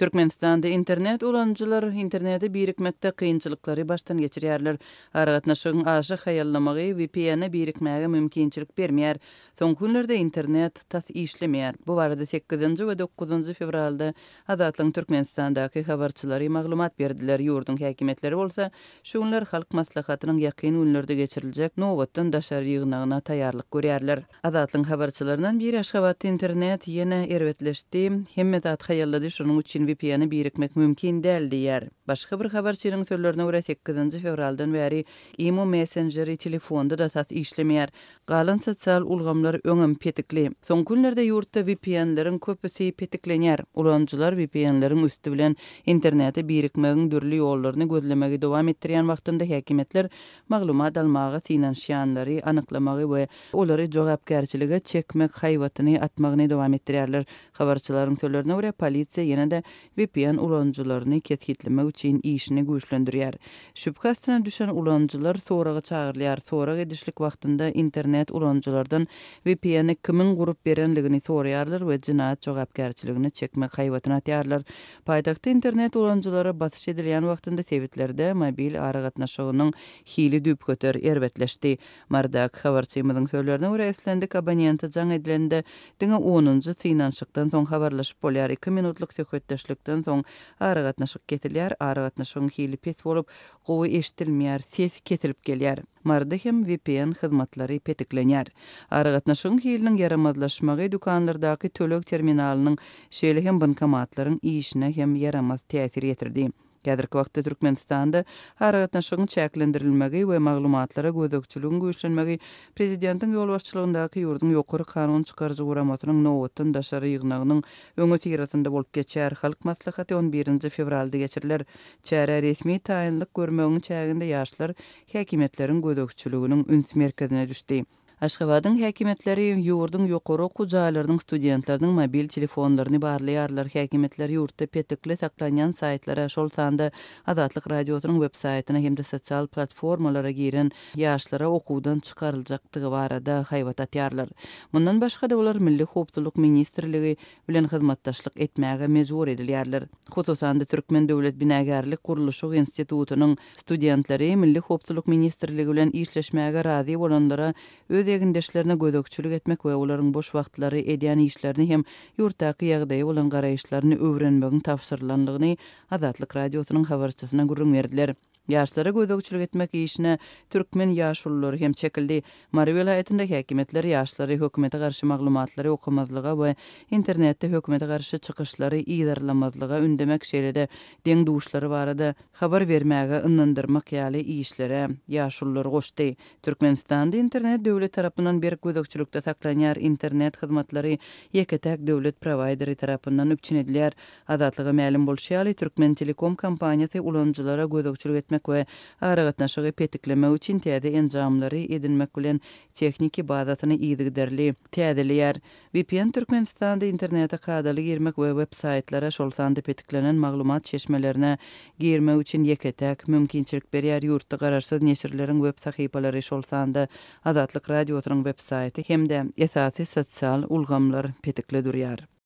Türkmenistanda internet ulanyjylar internete birikmekde kynçylyklary başdan geçirýärler. Aragatnaşygyň aşa haýallamagy VPN-e birikmäge mümkinçilik bermeýär. Soňky günlerde internet tas işlemeýär. Bu barada sekizinji we dokuzynjy fewralda Azatlygyň Türkmenistandaky habarçylary maglumat berdiler. Ýurduň häkimiýetleri bolsa şu günler Halk Maslahatynyň ýakyn günlerde geçiriljek nobatdan daşary ýygnagyna taýýarlyk görýärler. Azatlygyň habarçylaryndan biri Aşgabatda internet ýene erbetleşdi, hemme zat haýallady, şonuň üçin VPN-e birikmek mümkin däl diýýär. Başga bir habarçynyň sözlerine görä, sekizinji fewraldan bäri imo messenjeri telefonda-da tas işlemeýär. Galan sosial ulgamlar öňem petikli. Soňky günlerde ýurtda VPN-leriň köpüsi petiklenýär. Ulanyjylar VPN-leriň üsti bilen internete birikmegiň dürli ýollaryny gözlemegi dowam etdirýän wagtynda häkimiýetler maglumat almaga synanyşýanlary anyklamagy we olary jogapkärçilige çekmek haýbatyny atmagyny dowam etdirýärler. Habarçylaryň sözlerine görä, polisiýa ýene-de vpn ulanyjylaryny kesgitlemek üçin işini güýçlendirýär. Şübhe astyna düşen ulanyjylar soraga çagyrylýar. Sorag edişlik wagtynda internet ulanyjylardan VPN-i kimiň gurup berenligini soraýarlar we jenaýat jogapkärçiligine çekmek haýbatyny atýarlar. Paýtagtda internet ulanyjylara basyş edilýän wagtynda sebitlerde mobil aragatnaşygynyň hili düýpgöter erbetleşdi. Marydaky habarçymyzyň sözlerine görä, islendik abonente jaň edilende diňe onunjy synanyşykdan soň habarlaşyp bolýar, iki minutlyk söhbetdeşlikden soň aragatnaşyk kesilýär, aragatnaşygyň hili pes bolup, gowy eşidilmeýär, ses kesilip gelýär. Maryda hem vpn hyzmatlary petiklenýär. Aragatnaşygyň hiliniň ýaramazlaşmagy dükanlardaky töleg terminalynyň, şeýle hem bankomatlaryň işine hem ýaramaz täsir ýetirdi. Häzirki wagtda Türkmenistanda aragatnaşygyň çäklendirilmegi we maglumatlara gözegçiligiň güýçlenmegi prezidentiň ýolbaşçylygyndaky ýurduň ýokary kanun çykaryjy guramasynyň nobatdan daşary ýygnagynyň öňüsyrasynda bolup geçýär. Halk Maslahaty on birinji fewralda geçiriler. Çärä resmi taýynlyk görmegiň çäginde ýaşlar häkimiýetleriň gözegçiliginiň üns merkezine düşdi. Aşgabadyň häkimiýetleri ýurduň ýokary okuw jaýlarynyň studentleriniň mobil telefonlaryny barlaýarlar. Häkimiýetler ýurtda petikli saklanýan saýtlara, şol sanda Azatlyk Radiosynyň web saýtyna hem-de sosial platformalara giren ýaşlara okuwdan çykaryljakdygy barada haýbat atýarlar. Mundan başga-da, olar Milli howpsuzlyk ministrligi bilen hyzmatdaşlyk etmäge mejbur edilýärler. Hususan-da, Türkmen döwlet binagärlik-gurluşyk institutynyň studentleri Milli howpsuzlyk ministrligi bilen işleşmäge razy bolanlara öz egindeşlerine gözegçilik etmek we olaryň boş wagtlary edýän işlerini hem ýurtdaky ýagdaýa bolan garaýyşlaryny öwrenmegiň tabşyrylandygyny Azatlyk Radiosynyň habarçysyna gürrüň berdiler. Ýaşlara gözegçilik etmek işine türkmen ýaşululary hem çekildi. Mary welaýatynda häkimiýetler ýaşlary hökümete garşy maglumatlary okamazlyga we internetde hökümete garşy çykyşlary yzarlamazlyga ündemek, şeýle-de deň-duşlary barada habar bermäge ynandyrmak ýaly işlere ýaşululary goşdy. Türkmenistanda internet döwlet tarapyndan berk gözegçilikde saklanýar, internet hyzmatlary ýeke-täk döwlet prowaýderi tarapyndan üpjün edilýär. Azatlyga mälim bolşy ýaly, Türkmentelekom kompaniýasy ulanyjylara gözegçilik etmek we aragatnaşygy petiklemek üçin täze enjamlary edinmek bilen tehniki bazasyny yzygiderli täzeleýär. Vpn Türkmenistanda internete kadaly girmek we web-saýtlara, şol sanda petiklenen maglumat çeşmelerine girmek üçin ýeke-täk mümkinçilik berýär. Ýurtda garaşsyz neşirleriň web sahypalary, şol sanda Azatlyk Radiosynyň web-saýty hem-de esasy sosial ulgamlar petikli durýar.